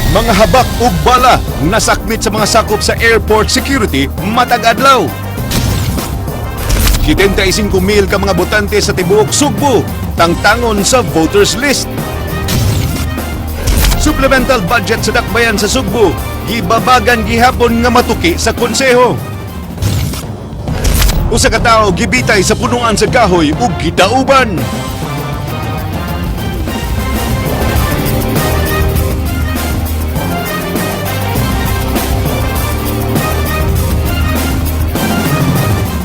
Mga habak ug bala nasakmit sa mga sakop sa airport security matag adlaw. 75 mil ka mga botante sa tibuok Sugbo tangtangon sa voters list. Supplemental budget sa dakbayan sa Sugbo gibabagan gihapon nga matuki sa konseho. Usa ka tawo gibitay sa punuan sa kahoy ug gidauban.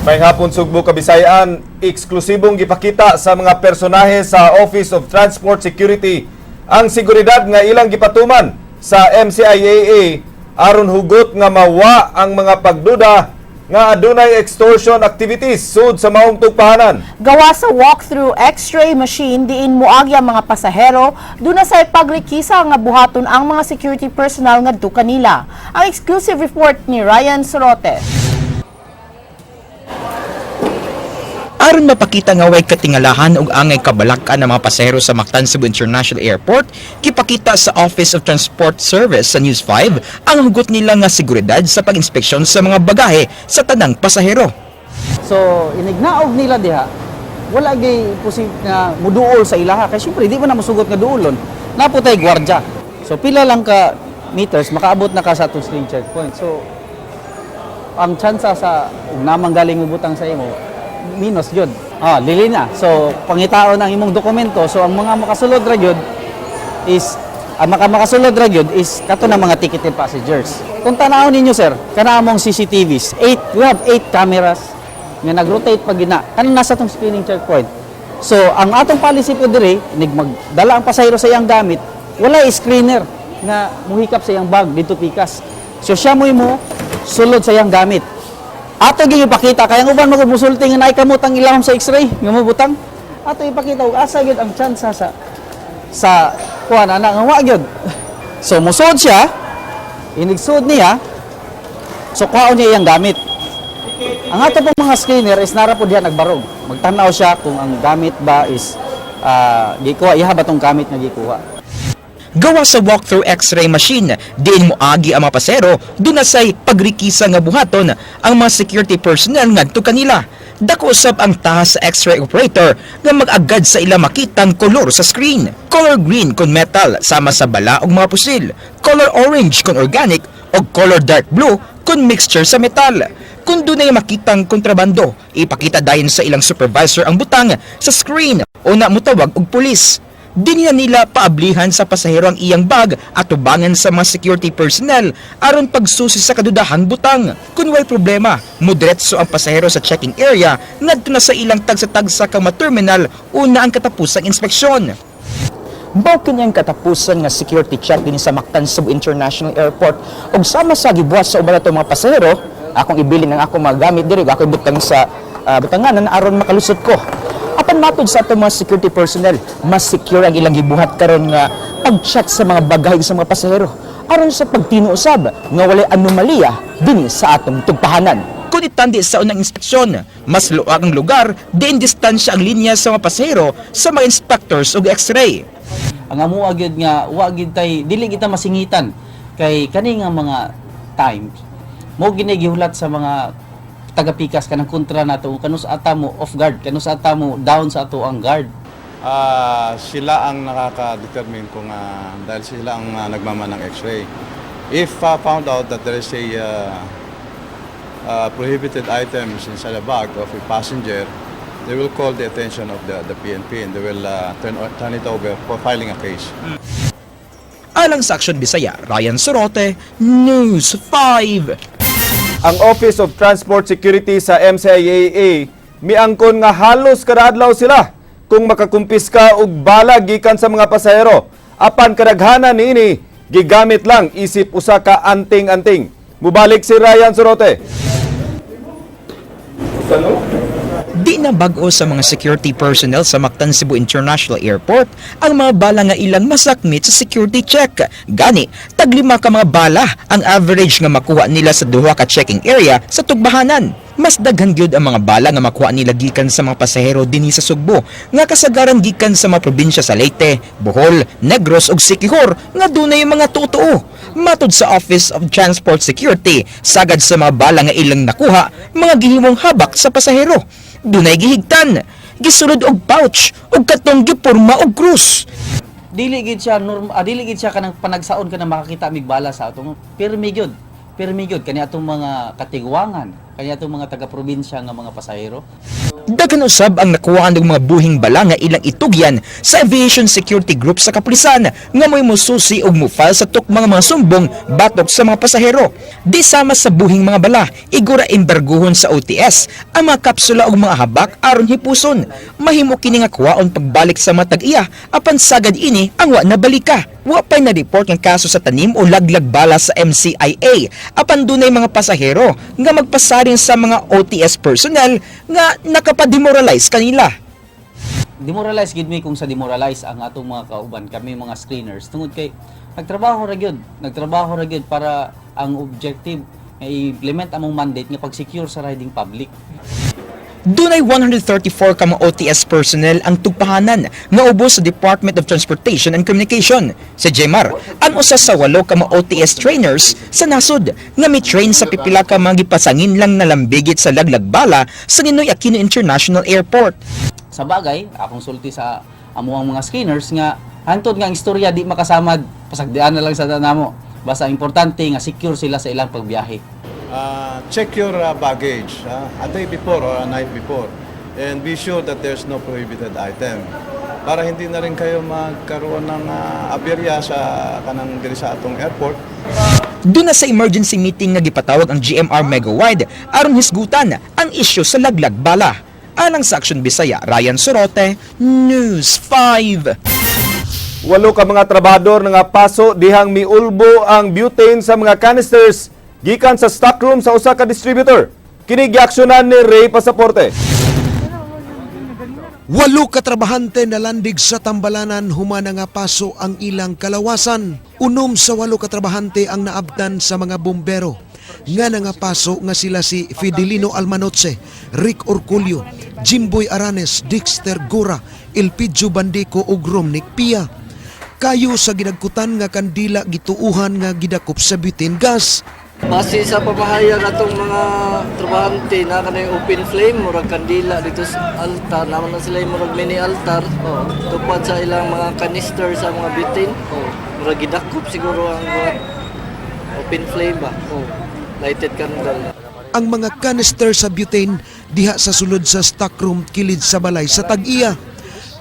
May hapon, Sugbo, Kabisayan, eksklusibong gipakita sa mga personahe sa Office of Transport Security ang seguridad nga ilang gipatuman sa MCIAA aron hugot nga mawa ang mga pagduda nga adunay extortion activities sud sa maong tugpahanan. Gawa sa walk-through x-ray machine diin moagi ang mga pasahero, duna sa pagrekisa nga buhaton ang mga security personnel ngadto kanila. Ang exclusive report ni Ryan Sorote. Aron mapakita nga way katingalahan ug angay kabalak-an ang mga pasahero sa Mactan Cebu International Airport, gipakita sa Office of Transport Service sa News 5 ang hugot nila nga seguridad sa pag-inspeksyon sa mga bagahe sa tanang pasahero. So, inignaog nila diha, wala gay posib nga muduol sa ilaha kay syempre di ba na musugot nga duolon. Naputay gwardya. So pila lang ka meters makaabot na ka sa atong screen checkpoint. So ang tsansa sa ug namang galing mubutang sa imo minus gyud. Ah, lili na. So pangitaon ang imong dokumento. So ang mga makasulod ra gyud is ang makasulod ra gyud is kato na mga ticketed passengers. Kung tan-awon ninyo, sir, kana among CCTVs, eight, we have eight cameras nga nag-rotate pag gina. Kanang nasa tong screening checkpoint. So, ang atong policy po diri, nig magdala ang pasahero sa iyang gamit, wala screener nga muhikap sa iyang bag dito pikas. So siya mo mo sulod sa iyang gamit. Ato gyud ipakita kay ang uban magud musulti nga naay kamot ang ilahom sa x-ray nga mobutang. Ato ipakita og asa gyud ang tsansa sa kuan ana nga wa gyud. So musuod siya, inigsud niya, so kuhaon niya iyang gamit. Ang ato pong mga screener is nara po diha nagbarog. Magtan-aw siya kung ang gamit ba is gikuha, iha ba tong gamit nga gikuha. Gawa sa walk-through x-ray machine, diin moagi ang mga pasahero, duna say pagrikisa nga buhaton ang mga security personnel ngadto kanila. Dako usab ang tahas sa x-ray operator nga mag-agad sa ila makitang kolor sa screen. Color green kung metal sama sa bala og mga pusil, color orange kung organic o color dark blue kung mixture sa metal. Kung dunay makitang kontrabando, ipakita dayon sa ilang supervisor ang butang sa screen o na mutawag og pulis. Di na nila paablihan sa pasahero ang iyang bag at tubangan sa mga security personnel aron pagsusi sa kadudahang butang. Kung way problema, mudiretso ang pasahero sa checking area ngadto na sa ilang tagsa-tagsa ka mga terminal una ang katapusang inspeksyon. Mao kini ang katapusan nga security check dinhi sa Mactan Cebu International Airport ug sama sa gibuhat sa uban nato mga pasahero, akong ibilin ang akong mga gamit diri ug ako ibutang sa butanganan aron makalusot ko. Apan matod sa atong mga security personnel, mas secure ang ilang gibuhat karon nga pag-check sa mga bagahe sa mga pasahero aron sa pagtinuusab nga walay anomalya dinhi sa atong tugpahanan. Kung itandi sa unang inspeksyon, mas luwag ang lugar, diin distansya ang linya sa mga pasahero sa mga inspectors ug x-ray. Ang amo gyud nga wa gyud tay dili kita masingitan kay kani nga mga times mo gini gihulat sa mga tagapikas kanang kontra nato kanus ata mo off guard, kanus ata mo down sa ato ang guard. Sila ang nakaka-determine kung dahil sila ang nagmaman ng x-ray. If found out that there is a prohibited items inside the bag of a passenger, they will call the attention of the PNP and they will turn it over for filing a case. Alang sa Aksyon Bisaya, Ryan Sorote, News 5. Ang Office of Transport Security sa MCIAA miangkon nga halos kada adlaw sila kung makakumpiska og bala gikan sa mga pasahero. Apan kadaghanan niini gigamit lang isip usa ka anting-anting. Mubalik si Ryan Sorote. Di na bag-o sa mga security personnel sa Mactan Cebu International Airport ang mga bala nga ilang masakmit sa security check. Gani, taglima ka mga bala ang average nga makuha nila sa duha ka checking area sa tugbahanan. Mas daghan gyud ang mga bala nga makuha nila gikan sa mga pasahero dinhi sa Sugbo nga kasagaran gikan sa mga probinsya sa Leyte, Bohol, Negros ug Siquijor nga dunay mga tuo. Matod sa Office of Transport Security, sagad sa mga bala nga ilang nakuha, mga gihimong habak sa pasahero. Dunay gihigtan, gisulod og pouch ug katong giporma og krus. Dili gid siya norm, dili gid siya kanang panagsaon ka na makakita mig bala sa atong pirmi gyud. Pirmi gyud kani atong mga katigwangan, kani atong mga taga-probinsya nga mga pasahero. Daghan usab ang nakuhaan og mga buhing bala nga ilang itugyan sa Aviation Security Group sa kapulisan nga mo'y mususi og mufile sa tukmang mga sumbong batok sa mga pasahero. Di sama sa buhing mga bala, igura embarguhon sa OTS ang mga kapsula og mga habak aron hipuson. Mahimo kini nga kuwaon pagbalik sa mga tag-iya apan sagad ini ang wa nabalika. Wa pa'y na-report ng kaso sa tanim o laglag bala sa MCIA apan dunay mga pasahero nga magpasaring sa mga OTS personnel nga nakapademoralize kanila. Demoralize gid mi kung sa demoralize ang atong mga kauban, kami mga screeners, tungod kay nagtrabaho ra gyud, nagtrabaho ra gyud para ang objective nga i-implement among mandate nga pag-secure sa riding public. Dunay 134 ka mga OTS personnel ang tugpahanan nga ubos sa Department of Transportation and Communication. Si Jemar, ang usa sa 8 ka mga OTS trainers sa nasod nga mi-train sa pipila ka mga gipasangin lang na lambigit sa laglag bala sa Ninoy Aquino International Airport. Sa bagay, akong sulti sa amuang mga screeners nga hantod nga ang istorya di makasamad, pasagdian na lang sa namo. Basta importante nga secure sila sa ilang pagbiyahe. Check your baggage a day before or a night before and be sure that there's no prohibited item para hindi na rin kayo magkaroon ng aberya sa kanang diri sa atong airport. Doon na sa emergency meeting nga gipatawag ang GMR Megawide aron hisgutan ang isyu sa laglag bala. Alang sa Action Bisaya, Ryan Sorote, News 5. 8 ka mga trabahador nga paso dihang miulbo ang butane sa mga canisters gikan sa stockroom sa usa ka distributor. Kini giaksyonan ni Ray Pasaporte. 8 ka trabahante nalandig sa tambalanan humana nga paso ang ilang kalawasan. 6 sa 8 ka trabahante ang naabtan sa mga bombero. Nga nangapaso nga sila si Fidelino Almanotse, Rick Orculio, Jimboy Aranes, Dexter Gora, Elpidio Bandico ug Romnick Pia. Kayo sa ginagkutan nga kandila gituuhan nga gidakop sa butane gas. Base sa pamahayag atong mga trabahante na kanay open flame, murag kandila dito sa altar, naman na sila yung murag mini altar. Oh, tupad sa ilang mga canister sa mga butane. Oh, murag gidakop siguro ang mga open flame ba. Oh, lighted candle. Ang mga canister sa butane diha sa sulod sa stockroom kilid sa balay sa tag-iya.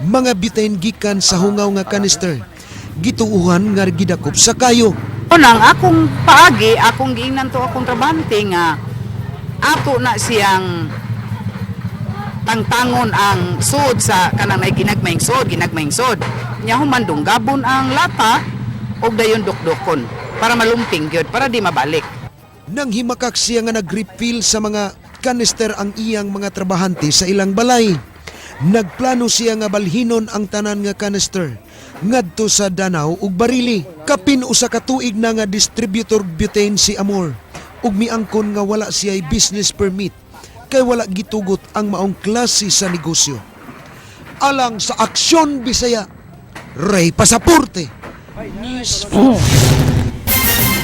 Mga butane gikan sa hungaw nga canister. Gituuhan nga gidakop sa kayo. Unang akong paagi, akong giingnan to akong trabante nga ato na siyang tangtangon ang sud sa kanang nay ginagmayng sud, ginagmayng sud. Nya human dunggabon ang lata og dayon dukdukon para malumping gyud para di mabalik. Nang himakak siya nga nag-refill sa mga canister ang iyang mga trabahante sa ilang balay. Nagplano siya nga balhinon ang tanan nga canister ngadto sa Danau ug Barili. Kapin usa ka tuig na nga distributor butane si Amor ug miangkon nga wala siya'y business permit kay wala gitugot ang maong klase sa negosyo. Alang sa Aksyon Bisaya, Ray Pasaporte. News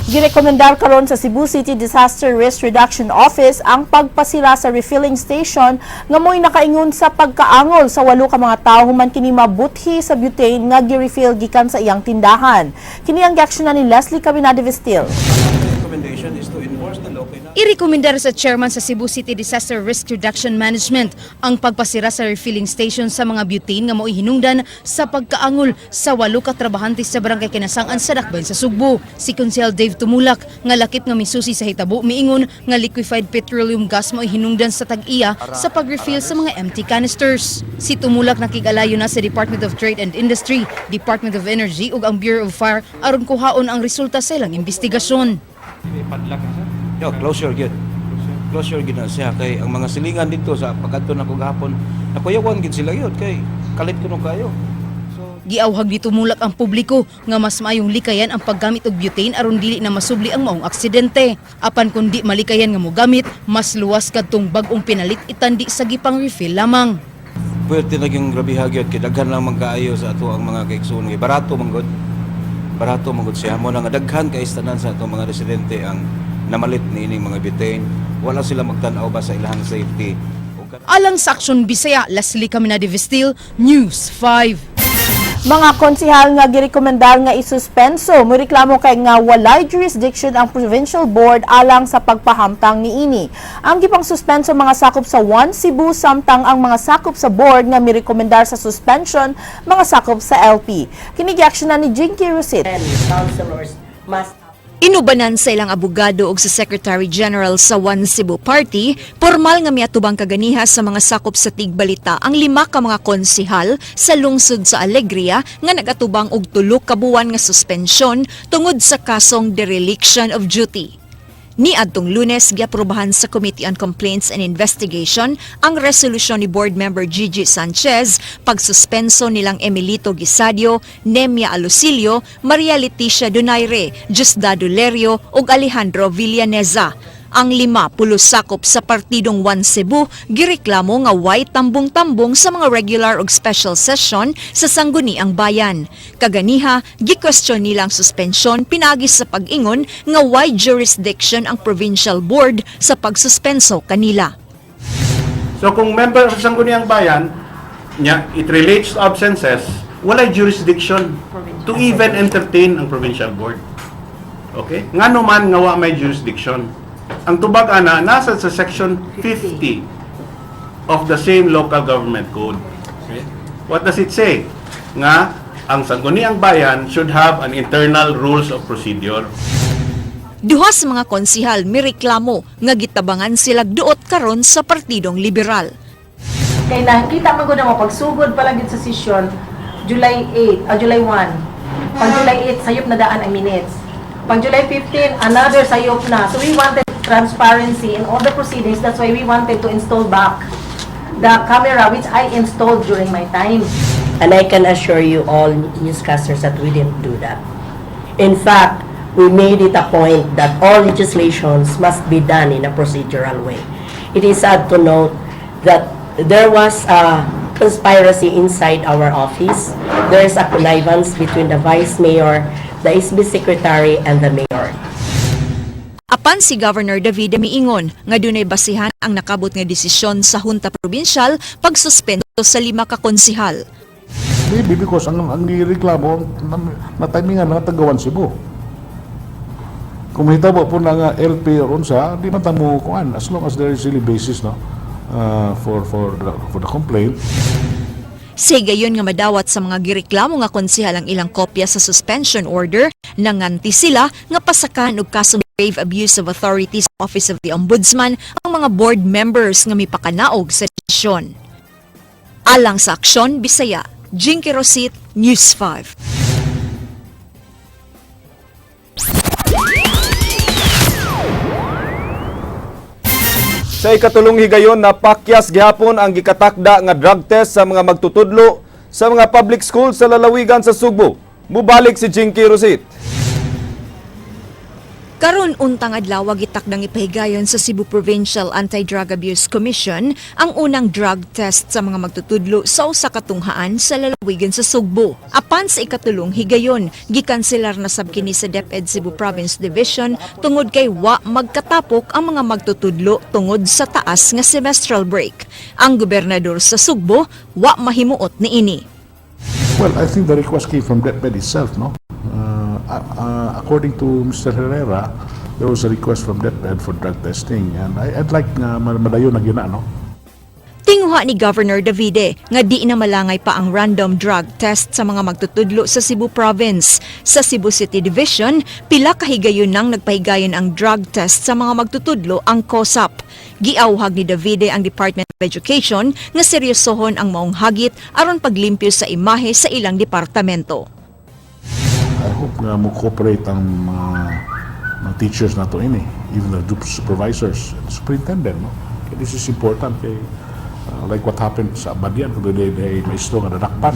Girekomendar karon sa Cebu City Disaster Risk Reduction Office ang pagpasira sa refilling station nga mo'y nakaingon sa pagkaangol sa 8 ka mga tawo human kini mabuthi sa butane nga gi-refill gikan sa iyang tindahan. Kini ang giaksyonan ni Leslie Caminade Vestil. Irekomendar sa chairman sa Cebu City Disaster Risk Reduction Management ang pagpasira sa refilling station sa mga butane nga mao'y hinungdan sa pagkaangol sa 8 ka trabahante sa barangay Kinasangan sa Dakbayan sa Sugbo. Si Konsehal Dave Tumulak nga lakip nga misusi sa hitabo miingon nga liquefied petroleum gas mao'y hinungdan sa tag-iya sa pag-refill sa mga empty canisters. Si Tumulak nakig-alayo na sa Department of Trade and Industry, Department of Energy ug ang Bureau of Fire aron kuhaon ang resulta sa ilang investigasyon. Yo, closure gyud. Closure gyud na siya kay ang mga silingan dito sa pagkadto nako gahapon, nakuyawan gyud sila gyud kay kalit kuno kayo. Giawhag ni Tumulak ang publiko nga mas maayong likayan ang paggamit og butane aron dili na masubli ang maong aksidente. Apan kun di malikayan nga mogamit, mas luwas kadtong bag-ong pinalit itandi sa gipang refill lamang. Pwerte na gyud grabiha gyud kay daghan lang man kaayo sa ato ang mga kaigsoon kay barato man gud. Barato man gud siya mo na nga daghan kay tanan sa atong mga residente ang namalit niining mga butane. Wala sila magtan-aw ba sa ilahang safety. Ug Alang sa Aksyon Bisaya, Leslie Caminade Vestil, News 5. Mga konsihal nga girekomendar nga isuspenso, moreklamo kay nga walay jurisdiction ang provincial board alang sa pagpahamtang niini. Ang gipang suspenso mga sakop sa One Cebu, samtang ang mga sakop sa board nga mirekomendar sa suspension mga sakop sa LP. Kini giaksyonan ni Jinky Rusit. Councilors must Inubanan sa ilang abogado og sa Secretary General sa One Cebu Party, pormal nga miatubang kaganiha sa mga sakop sa Tigbalita ang lima ka mga konsihal sa lungsod sa Alegria nga nagatubang og 3 ka buwan nga suspensyon tungod sa kasong dereliction of duty. Ni adtong Lunes, giaprobahan sa Committee on Complaints and Investigation ang resolusyon ni Board Member Gigi Sanchez pagsuspenso nilang Emilito Guisadio, Nemia Alusilio, Maria Leticia Donaire, Diosdado Lerio ug Alejandro Villaneza. Ang lima pulos sakop sa partidong One Cebu gireklamo nga way tambong-tambong sa mga regular ug special session sa Sangguniang Bayan. Kaganiha, gikwestiyon nilang suspensyon pinaagi sa pag-ingon nga way jurisdiction ang provincial board sa pagsuspenso kanila. So kung member sa Sangguniang Bayan, nya, it relates to absences, walay jurisdiction to even entertain ang provincial board. Okay? Ngano man nga wa may jurisdiction? Ang tubag ana nasa sa section 50 of the same local government code. Okay? What does it say? Nga ang Sangguniang Bayan should have an internal rules of procedure. Duha sa mga konsihal mireklamo nga gitabangan sila duot karon sa Partidong Liberal. Kay nakita man gud mo pagsugod pa lang gid sa session July 8, July 1. Pag July 8, sayop na daan ang minutes. Pag July 15, another sayop na. So we wanted transparency in all the proceedings. That's why we wanted to install back the camera which I installed during my time. And I can assure you all newscasters that we didn't do that. In fact, we made it a point that all legislations must be done in a procedural way. It is sad to note that there was a conspiracy inside our office. There is a connivance between the vice mayor, the SB secretary, and the mayor. Apan si Governor David miingon nga dunay basihan ang nakabot nga desisyon sa Junta Provincial pagsuspendo sa lima ka konsihal. Maybe because ang nireklamo na timingan nga taga One Cebu. Kung mahitabo po na nga LP or unsa, di man ta mo kuan as long as there is really basis, no, for the complaint. Sa higayon nga madawat sa mga gireklamo nga konsihal ang ilang kopya sa suspension order, nanganti sila nga pasakan og kasong grave abuse of authority sa Office of the Ombudsman ang mga board members nga mipakanaog sa desisyon. Alang sa Aksyon Bisaya, Jinky Rosit, News 5. Sa ikatulong higayon, napakyas gihapon ang gikatakda nga drug test sa mga magtutudlo sa mga public school sa lalawigan sa Sugbo. Mubalik si Jinky Rosit. Karon untang adlaw, gitakdang ipahigayon sa Cebu Provincial Anti-Drug Abuse Commission ang unang drug test sa mga magtutudlo sa usa ka tunghaan sa lalawigan sa Sugbo. Apan sa ikatulong higayon, gikanselar na sab kini sa DepEd Cebu Province Division tungod kay wa magkatapok ang mga magtutudlo tungod sa taas nga semestral break. Ang gobernador sa Sugbo wa mahimuot niini. Well, I think the request came from DepEd itself, no? According to Mr. Herrera, there was a request from DepEd for drug testing and I'd like nga madayon na gyud na, no? Tinguha ni Governor Davide nga di na malangay pa ang random drug test sa mga magtutudlo sa Cebu Province. Sa Cebu City Division, pila ka higayon nang nagpahigayon ang drug test sa mga magtutudlo ang COSAP. Giawhag ni Davide ang Department of Education nga seryosohon ang maong hagit aron paglimpyo sa imahe sa ilang departamento. I hope nga mo cooperate ang mga teachers nato ini, even the supervisors and superintendent, no? Kaya this is important kay like what happened sa Badian kung doon maestro nga nadakpan.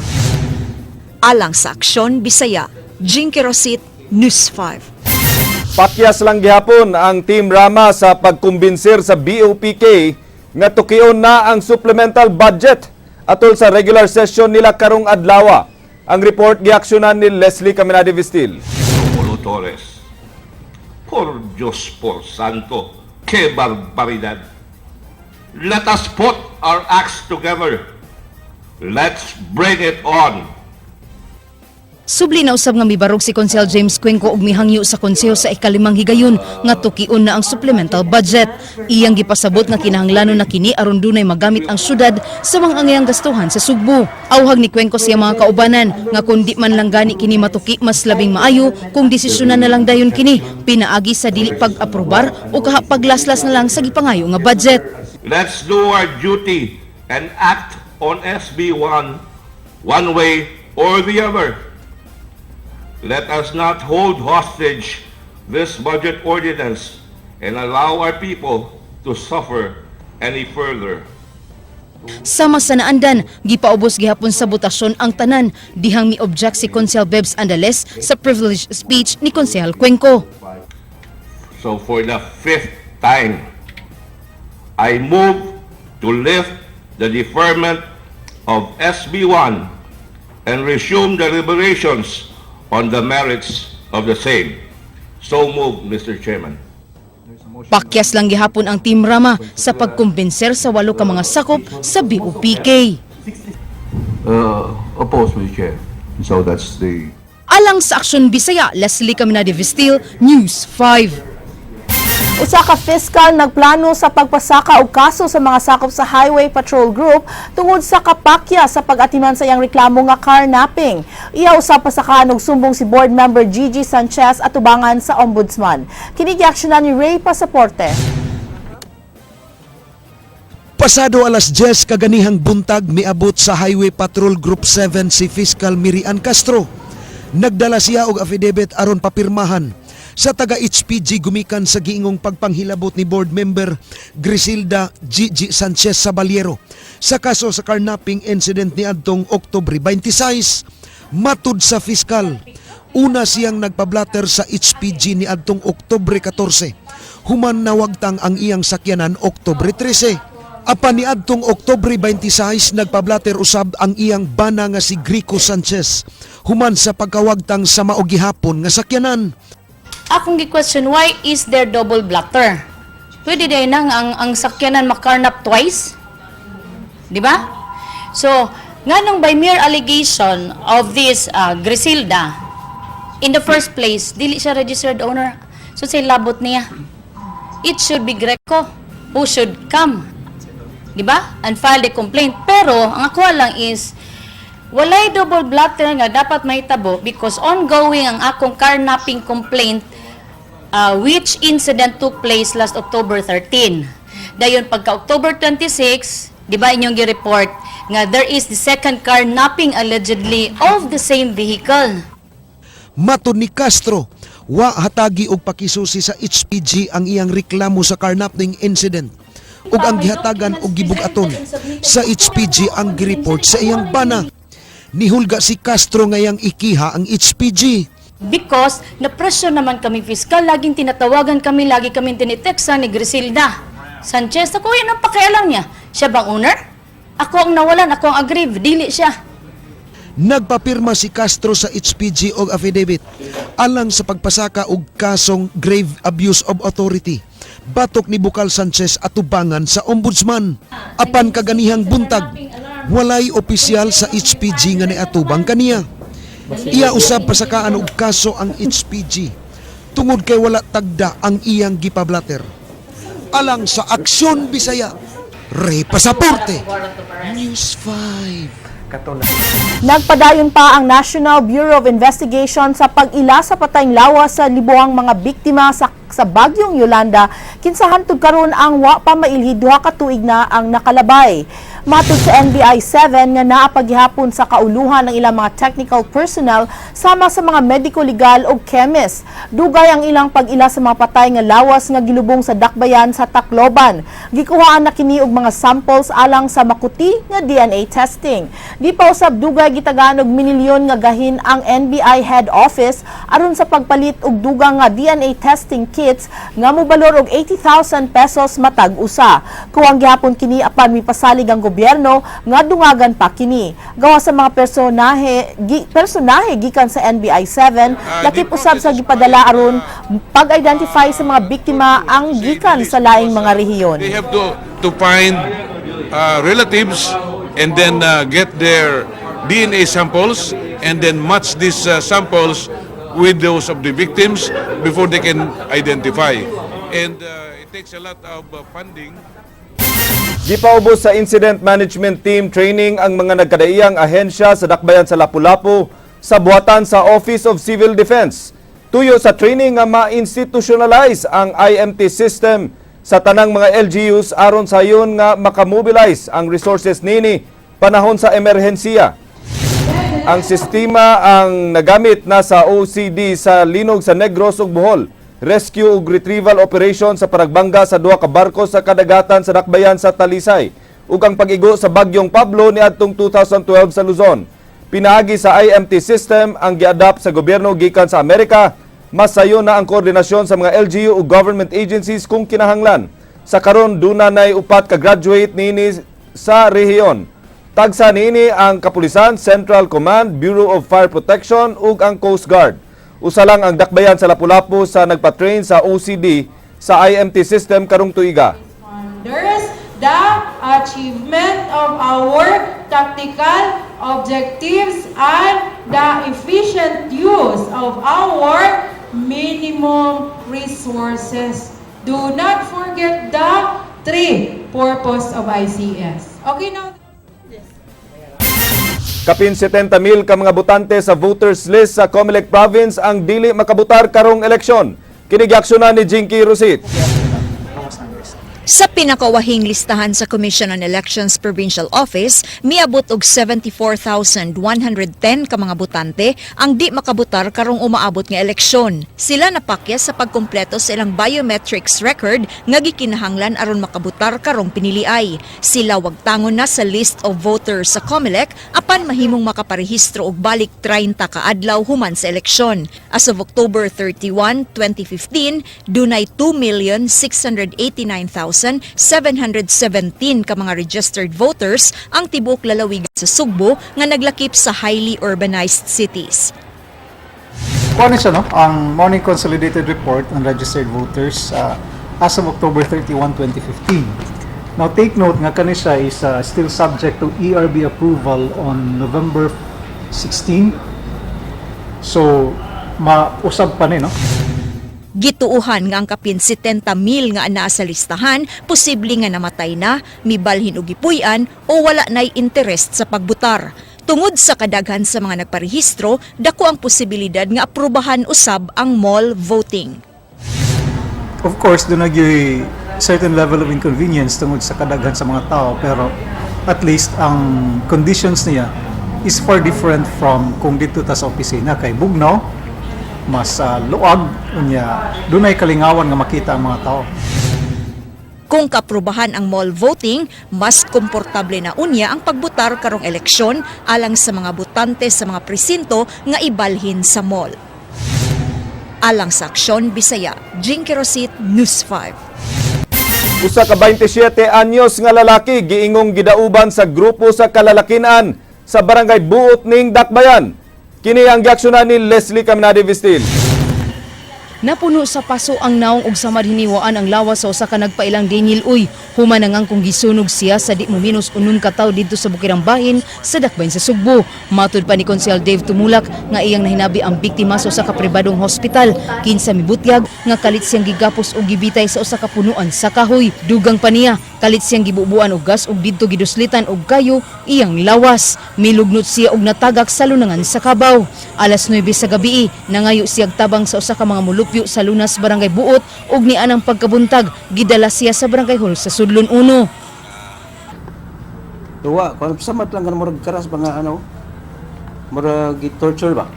Alang sa Aksyon Bisaya, Jinky Rosit, News 5. Pakyas lang gihapon ang Team Rama sa pagkumbinsir sa BOPK nga tukion na ang supplemental budget atol sa regular session nila karong adlawa. Ang report giaksyonan ni Leslie Caminade Vistil. Romulo Torres. Por Dios por Santo, qué barbaridad. Let us put our acts together. Let's bring it on. Subli na usab nga mibarog si Konsehal James Cuenco og mihangyo sa konseho sa ikalimang higayon nga tukion na ang supplemental budget. Iyang gipasabot nga kinahanglanon na kini aron dunay magamit ang syudad sa mga angayang gastuhan sa Sugbo. Awhag ni Cuenco sa iyang mga kaubanan nga kun di man lang gani kini matuki, mas labing maayo kung desisyonan na lang dayon kini pinaagi sa dili pag-aprobar o kaha paglaslas na lang sa gipangayo nga budget. Let's do our duty and act on SB1 one way or the other. Let us not hold hostage this budget ordinance and allow our people to suffer any further. Sama sa naandan, gipaubos gihapon sa botasyon ang tanan dihang mi-object si Konsehal Bebs Andales sa privilege speech ni Konsehal Cuenco. So for the fifth time, I move to lift the deferment of SB1 and resume deliberations on the merits of the same. So moved, Mr. Chairman. Pakyas lang gihapon ang Team Rama sa pagkumbinser sa walo ka mga sakop sa BOPK. Opposed, Mr. Chair. So that's the Alang sa Aksyon Bisaya, Leslie Caminade Vistil, News 5. Usa ka fiscal nagplano sa pagpasaka og kaso sa mga sakop sa Highway Patrol Group tungod sa kapakya sa pag-atiman sa iyang reklamo nga carnapping. Iya usab pasakaan og sumbong si board member Gigi Sanchez atubangan sa ombudsman. Kini giaksyonan ni Ray Pasaporte. Pasado alas 10 kaganihang buntag, miabot sa Highway Patrol Group 7 si Fiscal Mirian Castro. Nagdala siya og affidavit aron papirmahan sa taga HPG gumikan sa giingong pagpanghilabot ni board member Griselda Gigi Sanchez Sabaliero sa kaso sa carnapping incident ni adtong Oktubre 26. Matud sa fiscal, una siyang nagpablatter sa HPG ni adtong Oktubre 14. Human nawagtang ang iyang sakyanan Oktubre 13. Apan ni adtong Oktubre 26, nagpablatter usab ang iyang bana nga si Grico Sanchez human sa pagkawagtang sa mao gihapon nga sakyanan. Akong gi-question, why is there double blotter? Pwede din nang ang sakyanan makarnap twice? Di ba? So, nganong by mere allegation of this Griselda, in the first place, dili siya registered owner. So, say labot niya. It should be Greco who should come. Di ba? And file the complaint. Pero, ang ako lang is, walay double blotter nga dapat mahitabo because ongoing ang akong carnapping complaint, which incident took place last October 13. Dayon pagka October 26, di ba, inyong gi-report nga there is the second carnapping allegedly of the same vehicle. Matud ni Castro, wa hatagi og pakisusi sa HPG ang iyang reklamo sa carnapping incident ug ang gihatagan og gibug-aton sa HPG ang gireport sa iyang bana. Nihulga si Castro nga iyang ikiha ang HPG. Because na-pressure naman kami fiscal, laging tinatawagan kami, lagi kami tiniteksa ni Griselda Sanchez. Ako, yan ang pakialam niya. Siya bang owner? Ako ang nawalan, ako ang aggrieved, dili siya. Nagpapirma si Castro sa HPG og affidavit alang sa pagpasaka og kasong grave abuse of authority batok ni Bukal Sanchez atubangan sa ombudsman. Apan kaganihang buntag, walay opisyal sa HPG nga niatubang kaniya. Iya usab pasakaan og kaso ang HPG tungod kay wala tagda ang iyang gipablater. Alang sa Aksyon Bisaya, Ray Pasaporte, News 5. Nagpadayon pa ang National Bureau of Investigation sa pag-ila sa patayng lawas sa libuang mga biktima sa bagyong Yolanda, kinsa hantod karon ang wa pa mailhi 2 ka tuig na ang nakalabay. Matud sa NBI 7 nga naa pa gihapon sa kauluhan ng ilang mga technical personnel sama sa mga medico-legal o chemist. Dugay ang ilang pag-ila sa mga patay nga lawas nga gilubong sa dakbayan sa Tacloban. Gikuhaan na kini og mga samples alang sa makuti nga DNA testing. Di pa usab dugay, gitagaan og minilyon nga gahin ang NBI head office aron sa pagpalit og dugang nga DNA testing kit. kits nga mobalor og 80,000 pesos matag usa. Kuwang gihapon kini apan mipasalig ang gobyerno nga dungagan pa kini. Gawa sa mga personahe gikan sa NBI 7, lakip usab sa gipadala aron pag-identify sa mga biktima ang gikan sa laing mga rehiyon. They have to find relatives and then get their DNA samples and then match these samples with those of the victims before they can identify. And it takes a lot of funding. Gipaubos sa Incident Management Team training ang mga nagkadaiyang ahensya sa dakbayan sa Lapu-Lapu sa buhatan sa Office of Civil Defense. Tuyo sa training nga ma-institutionalize ang IMT system sa tanang mga LGUs aron sayon nga makamobilize ang resources nini panahon sa emerhensiya. Ang sistema ang nagamit na sa OCD sa linog sa Negros ug Bohol. Rescue ug retrieval operation sa panagbangga sa duha ka barko sa kadagatan sa dakbayan sa Talisay ug ang pag-igo sa Bagyong Pablo niadtong 2012 sa Luzon. Pinaagi sa IMT system ang giadapt sa gobyerno gikan sa Amerika, mas sayo na ang koordinasyon sa mga LGU ug government agencies kung kinahanglan. Sa karon, duna nay upat ka graduate niini sa rehiyon. Tagsa niini ang Kapulisan, Central Command, Bureau of Fire Protection ug ang Coast Guard. Usa lang ang dakbayan sa Lapu-Lapu sa nagpa-train sa OCD sa IMT system karong tuiga. There's the achievement of our tactical objectives and the efficient use of our minimum resources. Do not forget the three purpose of ICS. Okay, now. Kapin 70 mil ka mga botante sa voters list sa Comelec Province ang dili makabutar karong eleksyon. Kini giaksyonan ni Jinky Rosit. Sa pinakawahing listahan sa Commission on Elections Provincial Office, miabot og 74,110 ka mga botante ang di makabutar karong umaabot nga eleksyon. Sila napakyas sa pagkumpleto sa ilang biometrics record nga gikinahanglan aron makabutar karong piniliay. Sila wagtangon na sa list of voters sa COMELEC apan mahimong makaparehistro og balik 30 ka adlaw human sa eleksyon. As of October 31, 2015, dunay 2,689,717 ka mga registered voters ang tibuok lalawigan sa Sugbo nga naglakip sa highly urbanized cities. Kuan siya, no? Ang Morning Consolidated Report on Registered Voters as of October 31, 2015. Now, take note nga kani siya is still subject to ERB approval on November 16. So, mausab pa ni, no? Gituuhan nga ang kapin 70 mil nga anaa sa listahan, posible nga namatay na, mibalhin og gipuy-an o wala na'y interest sa pagbutar. Tungod sa kadaghan sa mga nagparehistro, dako ang posibilidad nga aprubahan usab ang mall voting. Of course, duna gyuy certain level of inconvenience tungod sa kadaghan sa mga tao, pero at least ang conditions niya is far different from kung dito ta sa opisina kay bugnaw, mas luag, unya dunay kalingawan nga makita ang mga tao. Kung kaaprubahan ang mall voting, mas komportable na unya ang pagbutar karong eleksyon alang sa mga botante sa mga presinto nga ibalhin sa mall. Alang sa Aksyon Bisaya, Jinky Rosit, News 5. Usa ka 27 anyos nga lalaki giingong gidauban sa grupo sa kalalakinan sa barangay Buot ning Dakbayan. Kini ang giaksyonan ni Leslie Caminade Vistil. Napuno sa paso ang naong og samad hiniwaan ang lawas sa usa ka nagpailang Daniel Uy. Human ang angkong gisunog siya sa di mo minus 6 ka tawo didto sa Bukirang Bahin sa Dakbayan sa Sugbo. Matud pa ni Konsehal Dave Tumulak nga iyang nahinabi ang biktima sa usa ka pribadong hospital, kinsa mibutyag nga kalit siyang gigapos og gibitay sa usa ka punuan sa kahoy. Dugang pa niya, kalit siyang gibubuan og gas og didto giduslitan og kayo iyang lawas. Milugnot siya og natagak sa lunangan sa kabaw. Alas 9 sa gabi, nangayo siyag tabang sa usa ka mga mulupyo sa Lunas, Barangay Buot, ug nianang pagkabuntag gidala siya sa Barangay Hall sa Sudlon 1. Tuwa, kung samat lang kan murag karas ba nga ano? Murag gi-torture ba?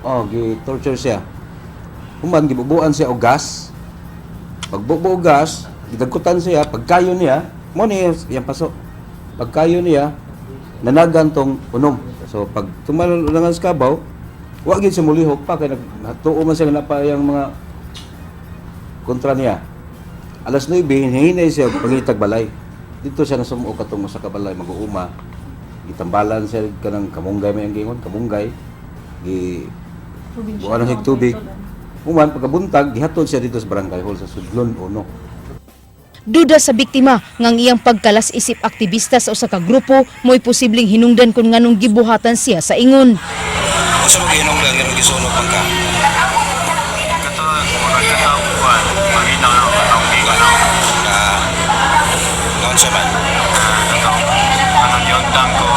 Oh, gi-torture siya. Human gibubuan siya og gas. Pagbubo og gas, gidagkutan siya, pagkayo niya, mo ni iyang paso. Pagkayo niya, nanagan tong unom. So pag tumal lang sa kabaw, wa gyud siya mulihok pa kay natuo man sila na pa iyang mga Kontra niya. Alas 9, hinay siya og pangitag balay. Dito siya nasumo katong usa ka balay mag-uuma. Gitambalan siya kanang kamunggay, may ang giingon, kamunggay. Gi buwan ng tubig. Human pagkabuntag gihatod siya dito sa barangay hall sa Sudlon Uno. Duda sa biktima nga ang iyang pagkalas isip aktivista sa usa ka grupo mo'y posibleng hinungdan kung nganong gibuhatan siya sa ingon. Unsa man gihinungdan nganong gisunog man ka? Kato murag katong kuan, mangita na katong giingon na na unsa man? Katong anong giundang ko,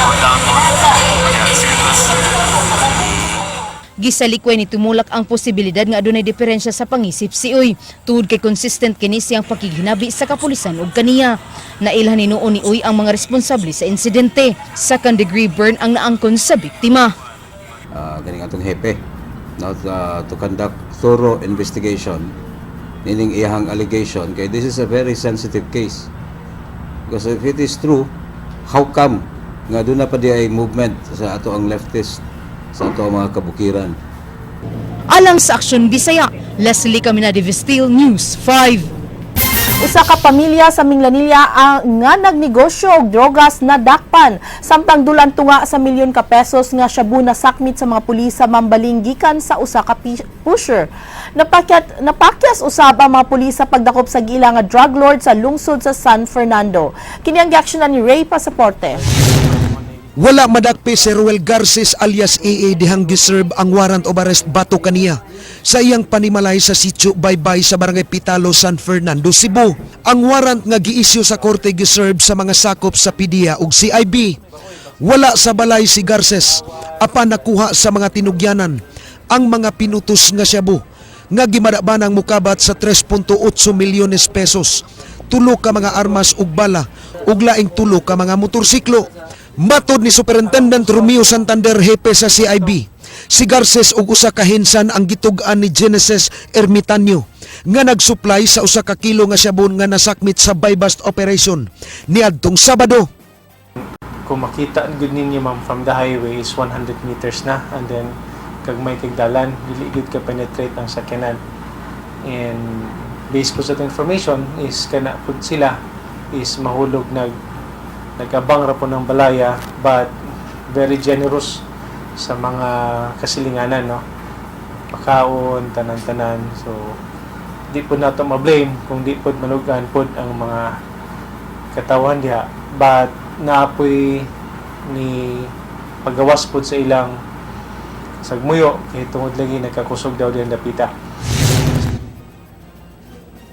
giundang ko, yeah, serious. Gisalikway ni Tumulak ang posibilidad nga adunay diferensya sa pangisip si Uy. Tungod kay consistent kini siyang pakighinabi sa kapulisan ug kaniya. Nailhan ni noon ni Uy ang mga responsable sa insidente. Second degree burn ang naangkon sa biktima. Ganing atong hepe, no, to conduct thorough investigation nining iyahang allegation kay this is a very sensitive case, because if it is true, how come nga doon na pa di ay movement sa ato ang leftist sa ato ang mga kabukiran? Alang sa Aksyon Bisaya, Leslie Caminade Vestil, News 5. Usa ka pamilya sa Minglanilla ang nga nagnegosyo og drogas na dakpan samtang dulan tunga sa milyon ka pesos nga shabu na sakmit sa mga pulis sa Mambaling gikan sa usa ka pusher. Napakyas usab ang mga pulis sa pagdakop sa gila nga drug lord sa lungsod sa San Fernando. Kini ang giaksyonan ni Ray Pasaporte. Wala madakpi si Ruel Garces alias AA dihang giserve ang warrant of arrest batok kaniya sa iyang panimalay sa Sitio Baybay sa Barangay Pitalo, San Fernando, Cebu. Ang warrant nga giisyu sa korte giserve sa mga sakop sa PDEA ug CIB. Wala sa balay si Garces apan nakuha sa mga tinugyanan ang mga pinutos nga shabu nga gimadabanang mukabat sa 3.8 milyones pesos, tulo ka mga armas ug bala ug laing tulo ka mga motorsiklo. Matod ni Superintendent Romeo Santander, hepe sa CIB, si Garces ug usa ka hinsan ang gitug-an ni Genesis Ermitanyo nga nagsupply sa 1 ka kilo nga sabon nga nasakmit sa buy-bust operation niadtong Sabado. Kung makita gud ninyo, ma'am, from the highway is 100 meters na and then kag may kagdalan, dili gud ka penetrate ang sakyanan. And based po sa atong information is kana pud sila is mahulog nagabang ra po ng balaya, but very generous sa mga kasilinganan, no, pakaon, tanan-tanan. So di po nato ma-blame kung di pod manugan pod ang mga katawan diha, but naapoy ni pagawas pod sa ilang sagmuyo kay tungod lagi nagkakusog daw diyan dapita.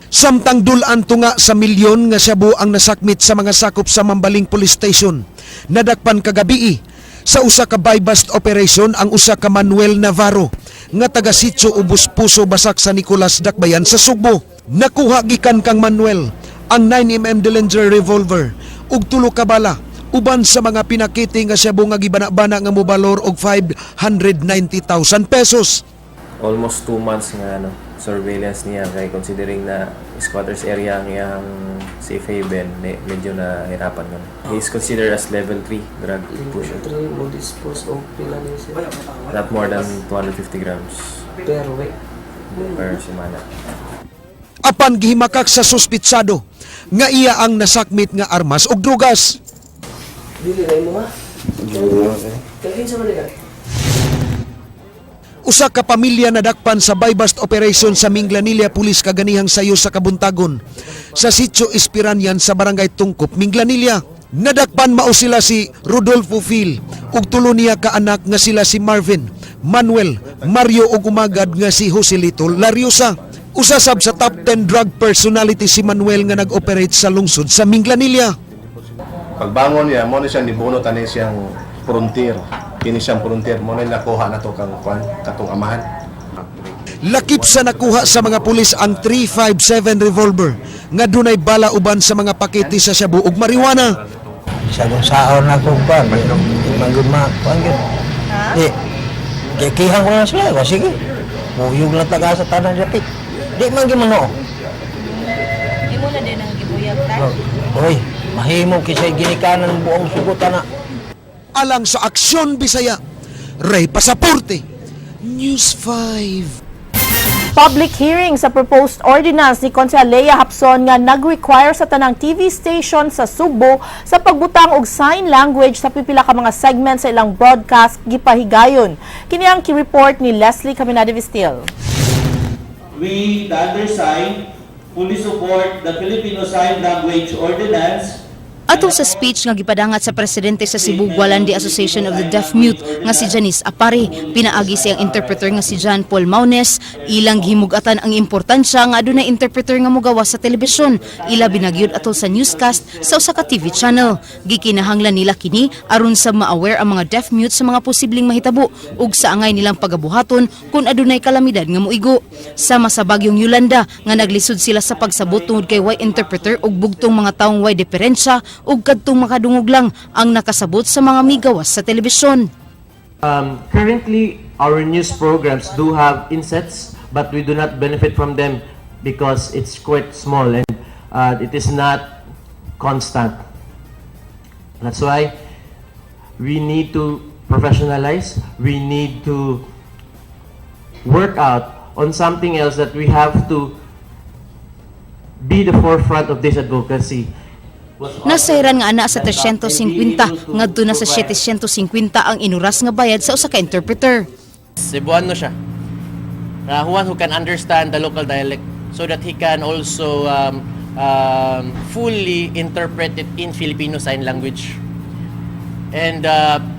Samtang dulan tunga sa milyon nga shabu ang nasakmit sa mga sakop sa Mambaling Police Station. Nadakpan kagabii sa usa ka buy-bust operation ang usa ka Manuel Navarro nga taga Sitio Ubus Puso, Basak sa Nicolas, Dakbayan sa Sugbo. Nakuha gikan kang Manuel ang 9 mm Derringer revolver ug tulo ka bala uban sa mga pinakiti nga shabu nga gibana-bana nga mobalor og 590,000 pesos. Almost 2 months nga ano, surveillance niya kay considering na squatters area ang iyang safe haven, medyo nahirapan kami. He is considered as level 3 drug pusher. 3 mo dispose og pila ni siya? Not more than 250 grams Per week. Per semana. Apan gihimakak sa suspitsado nga iya ang nasakmit nga armas ug drugas. Dili na imo ha? Kay kinsa man ka? Usa ka pamilya nadakpan sa buy-bust operation sa Minglanilla Police kaganihang sayo sa kabuntagon sa Sitio Espiranian sa Barangay Tungkop, Minglanilla. Nadakpan mao sila si Rodolfo Phil ug tulo niya ka anak nga sila si Marvin, Manuel, Mario ug umagad nga si Joselito Lariosa. Usa sab sa top 10 drug personality si Manuel nga nag-operate sa lungsod sa Minglanilla. Pagbangon niya, mo ni siya nibunot ani siyang frontier. Kini siyang frontier, mo na nakuha na to kang kwan, katong amahan. Lakip sa nakuha sa mga pulis ang 357 revolver nga dunay bala uban sa mga pakete sa shabu ug marijuana. Sa saon na ko pa, manggod ma, kuan gyud. Di, kikihan ko na sila, wa sige. Buyog lang taga sa tanan dapit. Di man gyud man. Imo na din ang gibuyag ta. Oy, mahimo kisay ginikanan buong sugot ana. Alang sa Aksyon Bisaya, Ray Pasaporte, News 5. Public hearing sa proposed ordinance ni Konsehal Leah Hapson nga nag-require sa tanang TV station sa Sugbo sa pagbutang og sign language sa pipila ka mga segment sa ilang broadcast gipahigayon. Kini ang ki-report ni Leslie Caminade Vistil. We, the undersigned, fully support the Filipino Sign Language Ordinance. Atol sa speech nga gipadangat sa presidente sa Cebu Gualandi Association of the Deaf Mute nga si Janice Apare, pinaagi siyang interpreter nga si John Paul Maunes, ilang gihimugatan ang importansya nga adunay interpreter nga mogawas sa telebisyon, ilabi na gyud atol sa newscast sa usa ka TV channel. Gikinahanglan nila kini aron sa ma-aware ang mga deaf mute sa mga posibleng mahitabo ug sa angay nilang pagabuhaton kung adunay kalamidad nga moigo. Sama sa bagyong Yolanda nga naglisod sila sa pagsabot tungod kay way interpreter ug bugtong mga taong way diferensya ug kadtong makadungog lang ang nakasabot sa mga migawas sa telebisyon. Currently, our news programs do have insets, but we do not benefit from them because it's quite small and it is not constant. That's why we need to professionalize. We need to work out on something else that we have to be the forefront of this advocacy. Nasayran nga ana sa 350 ngadto na sa 750 ang inuras nga bayad sa usa ka interpreter. Cebuano siya. Na one who can understand the local dialect so that he can also fully interpret it in Filipino Sign Language. And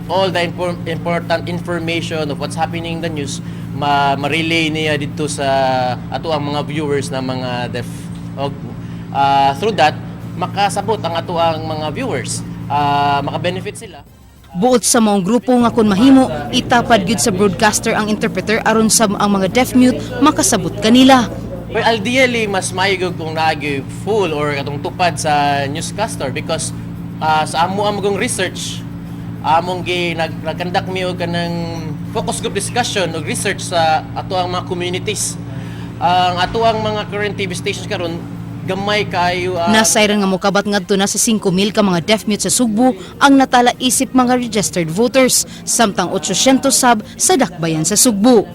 all the important information of what's happening in the news, ma-relay niya dito sa ato ang mga viewers na mga deaf. Og, through that, makasabot ang ato ang mga viewers. Maka-benefit sila. Buot sa maong grupo nga kun mahimo, itapad gyud sa broadcaster ang interpreter aron sa ang mga deaf mute makasabot kanila. Well, ideally, mas maayo kung naagi full or katong tupad sa newscaster because sa amo among research, among gi nag-conduct mi og kanang focus group discussion og research sa ato ang mga communities. Ang ato ang mga current TV stations karon gamay kaayo ang Nasayran nga mokabat ngadto na sa 5,000 ka mga deaf mute sa Sugbo ang natala isip mga registered voters, samtang 800 sab sa dakbayan sa Sugbo.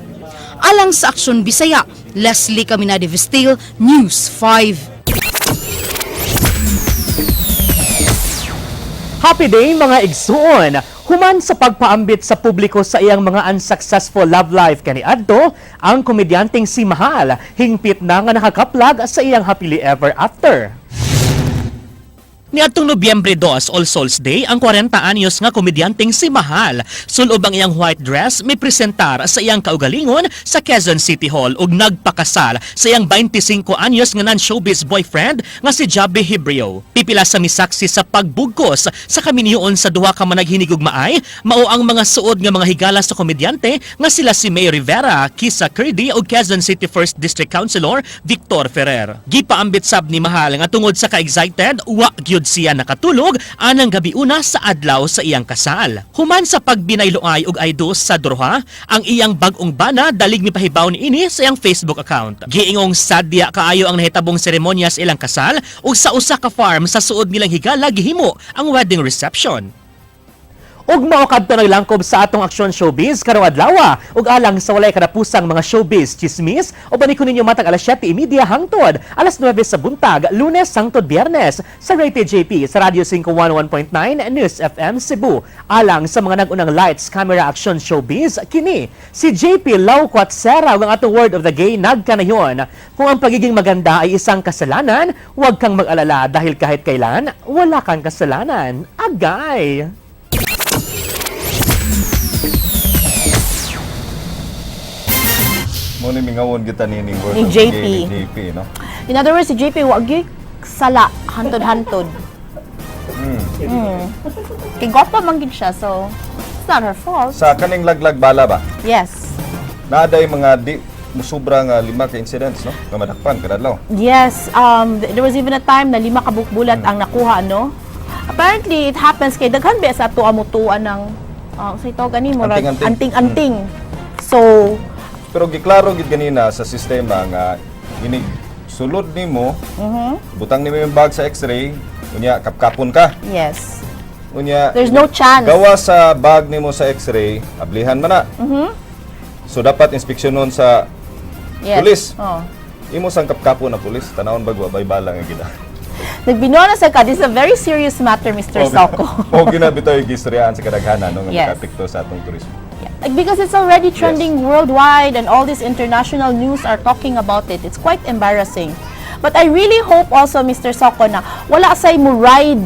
Alang sa Aksyon Bisaya, Leslie Caminade Vestil, News 5. Happy day, mga igsuon! Human sa pagpaambit sa publiko sa iyang mga unsuccessful love life kaniadto, ang komedyanteng si Mahal hingpit na nga nakakaplag sa iyang happily ever after. Niadtong Nobyembre 2, All Souls Day, ang 40 anyos nga komedyanteng si Mahal, sulob ang iyang white dress, may presentar sa iyang kaugalingon sa Quezon City Hall ug nagpakasal sa iyang 25 anyos nga non-showbiz boyfriend nga si Jabe Hebreo. Pipila sa misaksi sa pagbugkos sa kaminyoon sa duha ka managhinigugmaay, mao ang mga suod nga mga higala sa komedyante nga sila si May Rivera, Kisa Curdy ug Quezon City 1st District Councilor Victor Ferrer. Gipaambit sab ni Mahal nga tungod sa ka-excited, wa gyud siya nakatulog anang gabi una sa adlaw sa iyang kasal. Human sa pagbinayloay og I do sa Durha, ang iyang bag-ong bana dalig mipahibaw niini sa iyang Facebook account. Giingong sadya kaayo ang nahitabong seremonya sa ilang kasal ug sa usa ka farm sa suod nilang higala gihimo ang wedding reception. Ug mao kadto naglangkob sa atong Aksyon Showbiz karong adlaw, ug alang sa walay kadapusang mga showbiz chismis, uban ko ninyo matag alas 7:30 hangtod alas 9 sa buntag, Lunes hangtod Biyernes, sa Rated JP sa Radyo 511.9 News FM Cebu. Alang sa mga nag-unang Lights, Camera, Action Showbiz, kini si JP Lauquatsera ug ang atong word of the day nagkanayon: "Kung ang pagiging maganda ay isang kasalanan, huwag kang mag-alala dahil kahit kailan, wala kang kasalanan." Agay! Mo ni mingawon kita nining word Ni of the JP. day ni JP, no? In other words, si JP wa gyud sala hantod-hantod. Kay gwapa man gid siya, so it's not her fault. Sa kaning laglag bala ba? Yes. Naa day mga di musubra nga lima ka incidents, no? Nga madakpan kada adlaw. Yes, there was even a time na lima ka bulat ang nakuha, no? Apparently, it happens kay daghan ba sa ato amutuan ng sa ito gani murag Anting-anting. Anting-anting. So, Pero giklaro gid ganina sa sistema nga inig sulod nimo, butang nimo yung bag sa x-ray, unya kapkapon ka. Unya There's no chance. Gawa sa bag nimo sa x-ray, ablihan man na. So dapat inspeksyonon sa Pulis. Oh. Imo sang kapkapo na pulis, tanawon bag wa bay bala nga gina. Nagbinuana sa ka, this is a very serious matter, Mr. Soco. O gina bitaw yung gistoryahan sa kadaghanan, no, nga makaapekto sa atong turismo. Like, because it's already trending worldwide and all these international news are talking about it. It's quite embarrassing. But I really hope also, Mr. Soco, na wala say mo ride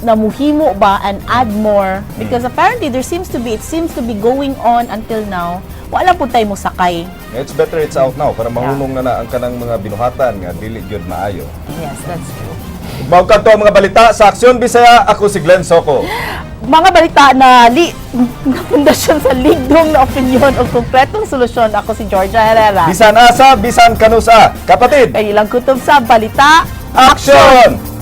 na muhimo ba and add more because apparently there seems to be it seems to be going on until now. Wala po tayo mo sakay. It's better it's out now para mahunong na na ang kanang mga binuhatan nga dili gyud maayo. Yes, that's true. Mao kadto ang mga balita sa Aksyon Bisaya. Ako si Glenn Soco. Mga balita na li na pundasyon sa ligdong na opinyon o kompletong solusyon. Ako si Georgia Herrera. Bisan asa, bisan kanusa. Kapatid. Kay ilang kutob sa balita. Aksyon!